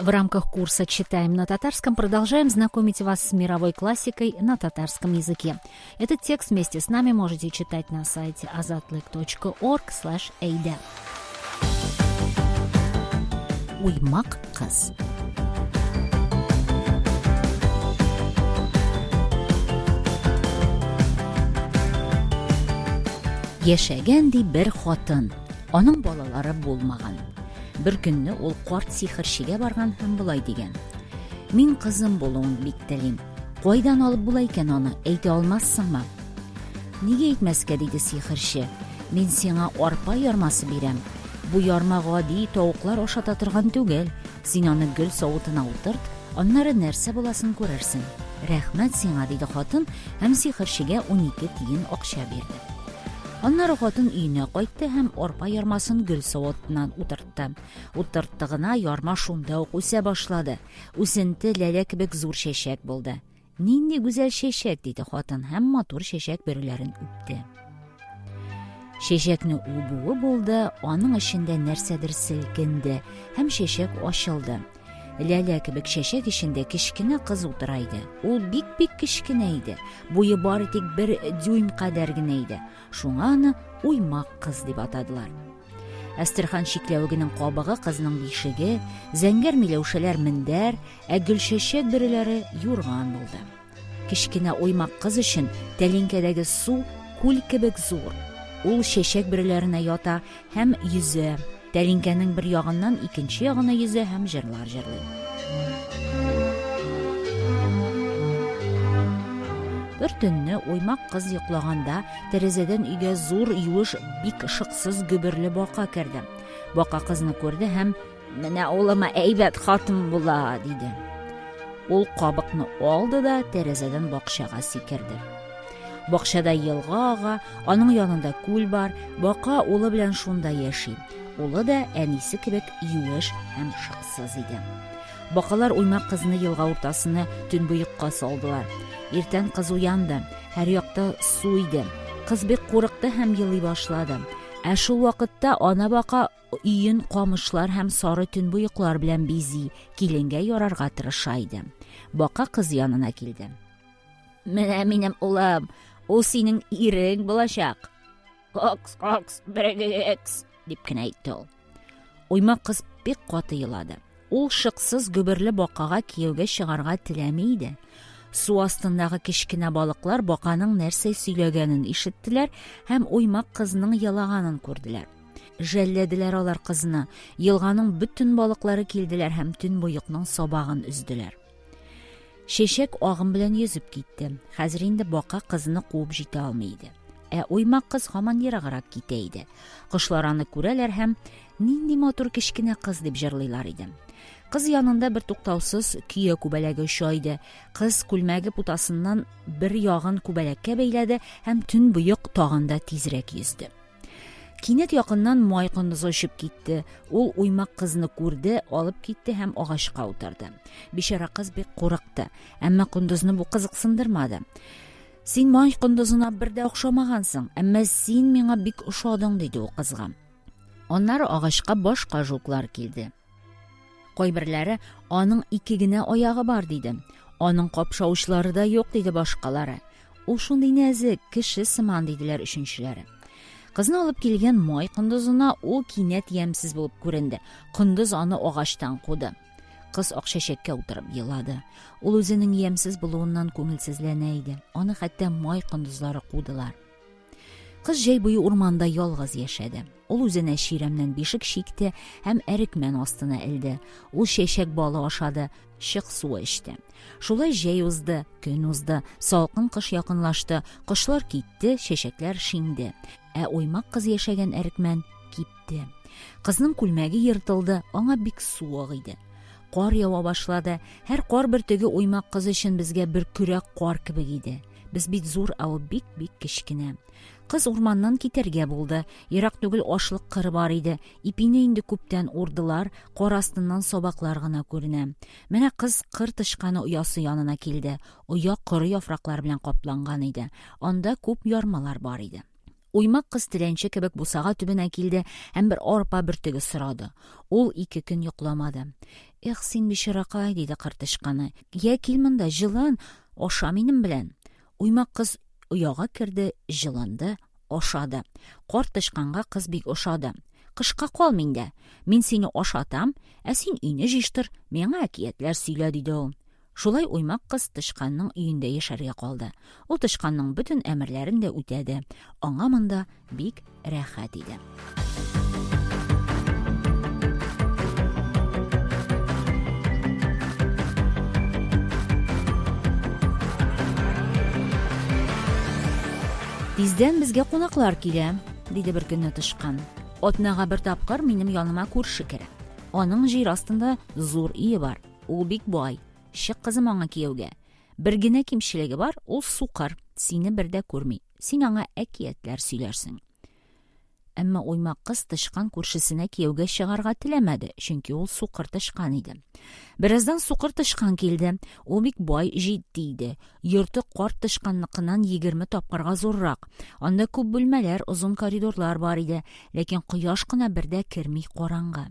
В рамках курса «Читаем на татарском» продолжаем знакомить вас с мировой классикой на татарском языке. Этот текст вместе с нами можете читать на сайте azatlyk.org/eyde. Уймак кыз. Яшәгән ди бер хатын. Аның балалары булмаган. Бер көнне ул карт сихерчегә барган һәм болай дигән: "Мин кызым булуын бик телим. Кайдан алып була икән аны, әйтә алмассыңмы?" Нигә әйтмәскә, диде сихерче. Мин сиңа арпа ярмасы бирәм. Бу ярма гади тавыклар ашата торган түгел. Син аны гөл савытына утырт, аннары нәрсә буласын күрерсең. Рәхмәт сиңа, диде хатын һәм сихерчегә 12 тиен акча бирде. Аннары хатын өенә кайтты һәм арпа ярмасын гөл савытыннан утыртты. Утыртты гына, ярма шунда ук үсә башлады. Үсенте ләлә кебек зур чәчәк булды. Нинди гүзәл чәчәк, диде хатын һәм матур чәчәк бөреләрен үпте. Чәчәкне үбүе булды, аның эчендә нәрсәдер селкенде һәм чәчәк ачылды. Ләлә кебек чәчәк эчендә кечкенә кыз утыра иде. Ул бик-бик кечкенә иде. Буе бары тик бер дюйм кадәр генә иде. Шуңа аны Уймак кыз дип атадылар. Әстерхан чикләвегенең кабыгы кызның бишеге, зәңгәр миләүшәләр мендәр, ә гөлчәчәк бөреләре юрган булды. Кечкенә уймак кыз өчен тәлинкәдәге су күл кебек зур. Ул чәчәк бөреләренә ята һәм йөзә. Тәлинкәнең бер ягыннан икенче ягына йөзә һәм җырлар җырлый. Бер төнне уймак кыз йоклаганда тәрәзәдән өйгә зур юеш бик шыксыз гөберле бака керде. Бака кызны күрде һәм Менә улыма әйбәт хатын була, диде. Ул кабыкны алды да тәрәзәдән бакчага сикерде. Бакчада елга ага, аның янында күл бар, бака улы белән шунда яши. Улы да әнисе кебек юеш һәм шыксыз иде. Бакалар уймак кызны елга уртасына төнбоекка салдылар. Иртән кыз уянды. Һәр якта су иде. Кыз бик курыкты һәм елый башлады. Ә шул вакытта ана бака Өен камышлар һәм сары төнбоеклар белән бизи, киленгә ярарга тырыша иде. Бака кыз янына килде. Менә минем улым, ул синең ирең булачак. Кокс, кокс, брегекс, дип кенә әйтте ул. Уймак кыз бик каты елады. Ул шыксыз гөберле бакага кияүгә чыгарга теләми иде. Су астындагы кечкенә балыклар баканың нәрсә сөйләгәнен ишеттеләр һәм уймак кызның елаганын күрделәр. Жәлләделәр алар кызны. Елганың бөтен балыклары килделәр һәм төнбоекның сабагын өзделәр. Чәчәк агым белән йөзеп китте. Хәзер инде бака кызны куып җитә алмый иде. Ә уймак кыз һаман ераграк китә иде. Кошлар аны күрәләр һәм нинди матур кечкенә кыз дип җырлыйлар иде. Кыз янында бер туктаусыз көя күбәләге оча иде. Кыз күлмәге путасыннан бер ягын күбәләккә бәйләде һәм төнбоек тагын да тизрәк йөзде. Кинәт якыннан май кондызы очып китте. Ул уймак кызны күрде, алып китте һәм агачка утырды. Бичара кыз бик курыкты. Әмма кондызны бу кызыксындырмады. Син май кондызына бер дә охшамагансың, әмма син миңа бик ошадың, диде ул кызга. Аннары агачка башка жуклар килде. Кайберләре аның ике генә аягы бар, диде. Аның капшавычлары да юк, диде башкалары. Ул шундый нәзек, кеше сыман, диделәр өченчеләре. Кызны алып килгән май кондызына ул кинәт ямьсез булып күренде. Кондыз аны агачтан куды. Кыз ак чәчәккә утырып елады. Ул үзенең ямьсез булуыннан күңелсезләнә иде. Аны хәтта май кондызлары кудылар. Кыз җәй буе урманда ялгыз яшәде. Ул үзенә чирәмнән бишек чикте һәм әрекмән астына элде. Ул чәчәк балы ашады, чык суы эчте. Шулай җәй узды, көн узды, салкын кыш якынлашты, кошлар китте, чәчәкләр шиңде. Ә уймак кыз яшәгән әрекмән кипте. Кызның күлмәге ертылды, аңа бик суык иде. Кар ява башлады. Һәр кар бөртеге уймак кыз өчен безгә бер көрәк кар кебек иде. Без бит зур, ә ул бик-бик кечкенә. Кыз урманнан китәргә булды. Ерак түгел ашлык кыры бар иде. Ипине инде күптән урдылар, кар астыннан сабаклар гына күренә. Менә кыз кыр тычканы оясы янына килде. Оя коры яфраклар белән капланган иде. Анда күп ярмалар бар иде. Уймак кыз теләнче кебек бусага төбенә килде һәм бер арпа бөртеге сорады. Ул ике көн йокламады. Эх, син бичаракай, диде кыр тычканы. Йә, кил монда, җылын, аша минем белән. Уймак кыз ояга керде, җылынды, ашады. Карт тычканга кыз бик ошады. Кышка кал миндә. Мин сине ашатам, ә син өйне җыештыр, миңа әкиятләр сөйлә, диде ул. Шулай уймак кыз тычканның өендә яшәргә калды. Ул тычканның бөтен әмерләрен дә үтәде. Аңа монда бик рәхәт иде. Тиздән безгә кунаклар килә, диде бер көнне тычкан. Атнага бер тапкыр минем яныма күрше керә. Аның җир астында зур өе бар. Ул бик бай. Чык, кызым, аңа кияүгә. Бер генә кимчелеге бар, ул сукыр, сине бер дә күрми. Син аңа әкиятләр сөйләрсең. Әмма уймак кыз тычкан күршесенә кияүгә чыгарга теләмәде, чөнки ул сукыр тычкан иде. Бераздан сукыр тычкан килде. Ул бик бай, җитди иде. Йорты карт тычканныкыннан 20 тапкырга зуррак. Анда күп бүлмәләр, озын коридорлар бар иде, ләкин кояш кына бер дә керми караңгы.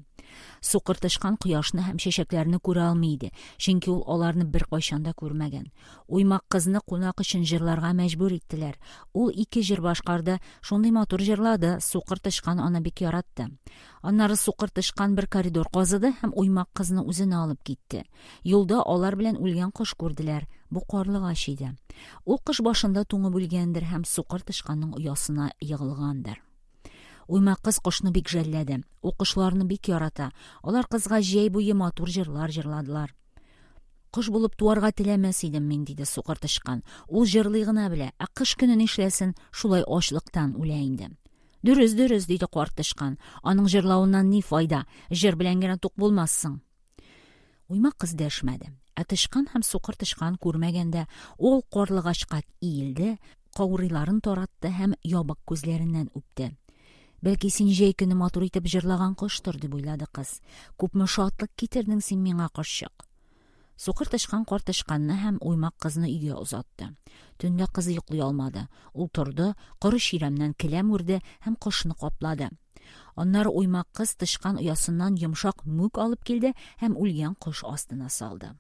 Сукыр тычкан кояшны һәм чәчәкләрне күрә алмый иде, чөнки ул аларны беркайчан да күрмәгән. Уймак кызны кунак өчен җырларга мәҗбүр иттеләр. Ул ике җыр башкарды, шундый матур җырлады, сукыр тычкан аны бик яратты. Аннары сукыр тычкан бер коридор казыды һәм уймак кызны үзенә алып китте. Юлда алар белән үлгән кош күрделәр. Бу карлыгач иде. Ул кыш башында туңып үлгәндер һәм сукыр тычканның оясына егылгандыр. Уймак кыз кошны бик жәлләде. Ул кошларны бик ярата. Алар кызга җәй буе матур җырлар җырладылар. Кош булып туарга теләмәс идем мин, диде сукыр тычкан. Ул җырлый гына белә, ә кыш көне нишләсен, шулай ачлыктан үлә инде. Дөрес, дөрес, диде карт тычкан. Аның җырлавыннан ни файда? Җыр белән генә тук булмассың. Уймак кыз дәшмәде. Ә тычкан һәм сукыр тычкан күрмәгәндә, ул карлыгачка иелде, каурыйларын таратты һәм ябык күзләреннән үпте. Бәлки син җәй көне матур итеп җырлаган коштыр, дип уйлады кыз. Күпме шатлык китердең син миңа, кошчык. Сукыр тычкан карт тычканны һәм уймак кызны өйгә озатты. Төнлә кыз йоклый алмады. Ул торды, коры чирәмнән келәм үрде һәм кошны каплады. Аннары уймак кыз тычкан оясыннан йомшак мүк алып килде һәм үлгән кош астына салды.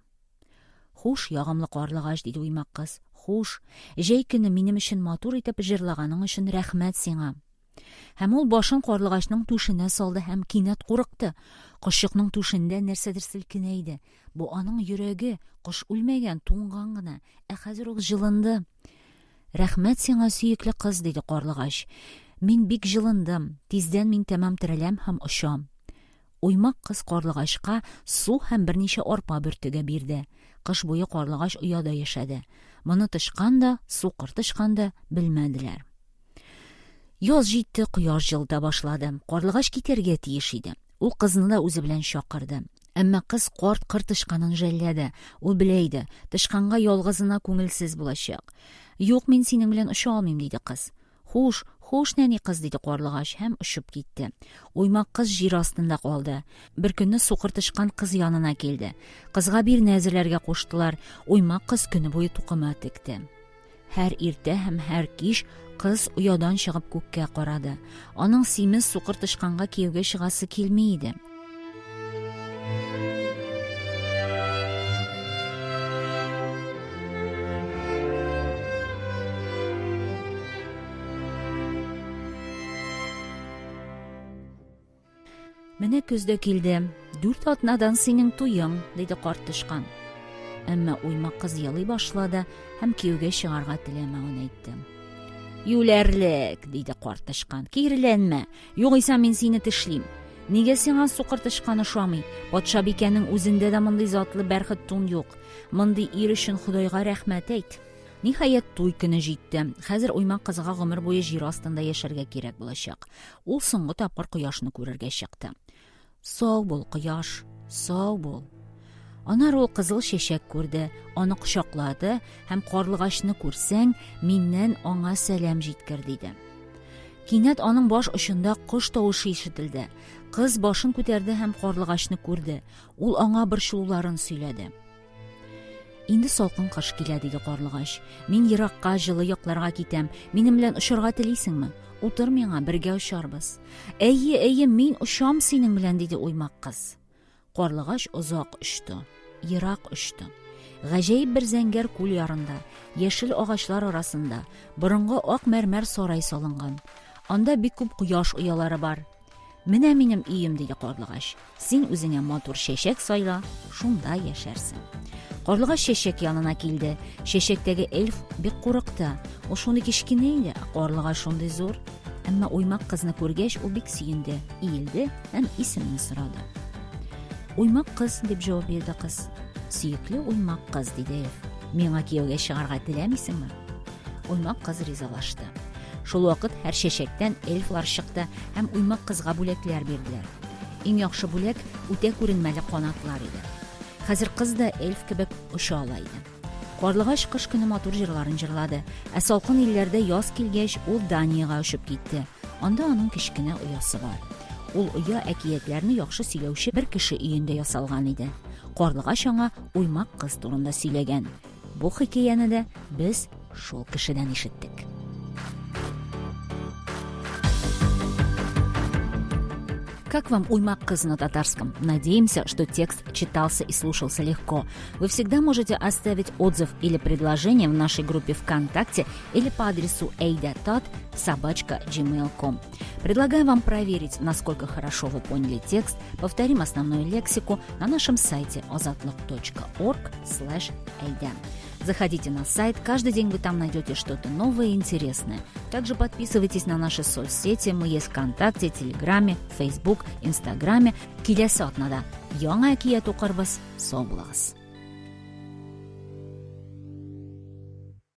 Хуш, ягымлы карлыгач, диде уймак кыз. Хуш. Җәй көне минем өчен матур итеп җырлаганың өчен рәхмәт сиңа. Һәм ул башын карлыгачның түшенә салды һәм кинәт курыкты. Кошчыкның түшендә нәрсәдер селкенә иде. Бу аның йөрәге, кош үлмәгән, туңган гына. Ә хәзер ул җылынды. Рәхмәт сиңа, сөекле кыз, диде карлыгач. Мин бик җылындым. Тиздән мин тәмам тереләм һәм очам. Уймак кыз карлыгачка су һәм берничә арпа бөртеге бирде. Кыш буе карлыгач ояда яшәде. Моны тычкан да, сукыр тычкан да белмәделәр. Яз җитте, кояш җылыта башлады. Карлыгач китәргә тиеш иде. Ул кызны да үзе белән чакырды. Әмма кыз карт кыр тычканын жәлләде. Ул белә иде, тычканга ялгызына күңелсез булачак. Юк, мин синең белән оча алмыйм, диде кыз. Хуш, хуш, нәни кыз, диде карлыгач һәм очып китте. Уймак кыз җир астында калды. Бер көнне сукыр тычкан кыз янына килде. Кызга бирнә әзерләргә куштылар. Уймак кыз көне буе тукыма текте. Һәр иртә һәм һәр кич кыз оядан чыгып күккә карады. Аның симез сукыр тычканга кияүгә чыгасы килми иде. Менә көз дә килде. Дүрт атнадан синең туең, диде карт тычкан. Әмма уймак кыз елый башлады һәм кияүгә чыгарга теләмәвен әйтте. Юләрлек, диде карт тычкан. Киреләнмә, югыйсә мин сине тешлим. Нигә сиңа сукыр тычкан ошамый? Патшабикәнең үзендә дә мондый затлы бәрхет тун юк. Мондый ир өчен Ходайга рәхмәт әйт. Ниһаять, туй көне җитте. Хәзер уймак кызга гомер буе җир астында яшәргә кирәк булачак. Ул соңгы тапкыр кояшны күрергә чыкты. Сау бул, кояш, сау бул. Аннары ул кызыл чәчәк күрде, аны кочаклады һәм карлыгачны күрсәң, миннән аңа сәлам җиткер, диде. Кинәт аның баш очында кош тавышы ишетелде. Кыз башын күтәрде һәм карлыгачны күрде. Ул аңа борчылуларын сөйләде. Инде салкын кыш килә, диде карлыгач. Мин еракка, җылы якларга китәм. Минем белән очарга телисеңме? Утыр миңа, бергә очарбыз. Әйе, әйе, мин очам синең белән, диде уймак кыз. Карлыгач озак очты, ерак очты. Гаҗәеп бер зәңгәр күл ярында, яшел агачлар арасында, борынгы ак мәрмәр сарай салынган. Анда бик күп кояш оялары бар. Менә минем өем, диде карлыгач. Син үзеңә матур чәчәк сайла, шунда яшәрсең. Карлыгач чәчәк янына килде. Чәчәктәге эльф бик курыкты. Ул шундый кечкенә иде, ә карлыгач шундый зур. Әмма уймак кызны күргәч, ул бик сөенде, иелде һәм исемен сорады. Уймак кыз, дип җавап бирде кыз. Сөекле уймак кыз, диде эльф. Миңа кияүгә чыгарга теләмисеңме? Уймак кыз ризалашты. Шул вакыт һәр чәчәктән эльфлар чыкты һәм уймак кызга бүләкләр бирделәр. Иң яхшы бүләк үтә күренмәле канатлар иде. Хәзер кыз да эльф кебек оча ала иде. Карлыгач кыш көне матур җырларын җырлады, ә салкын илләрдә яз килгәч, ул Даниягә очып китте. Анда аның кечкенә оясы бар. Ул оя әкиятләрне яхшы сөйләүче бер кеше өендә ясалган иде. Карлыгач аңа уймак кыз турында сөйләгән. Бу хикәяне дә без шул кешедән ишеттек. Как вам «Уймак кыз» на татарском? Надеемся, что текст читался и слушался легко. Вы всегда можете оставить отзыв или предложение в нашей группе ВКонтакте или по адресу эйдатат собачка gmail.com. Предлагаем вам проверить, насколько хорошо вы поняли текст. Повторим основную лексику на нашем сайте ozatliq.org слэш Заходите на сайт, каждый день вы там найдете что-то новое и интересное. Также подписывайтесь на наши соцсети, мы есть ВКонтакте, Телеграме, Фейсбук, Инстаграме. Киләсе атнада яңа әкият укырбыз. Сау булыгыз.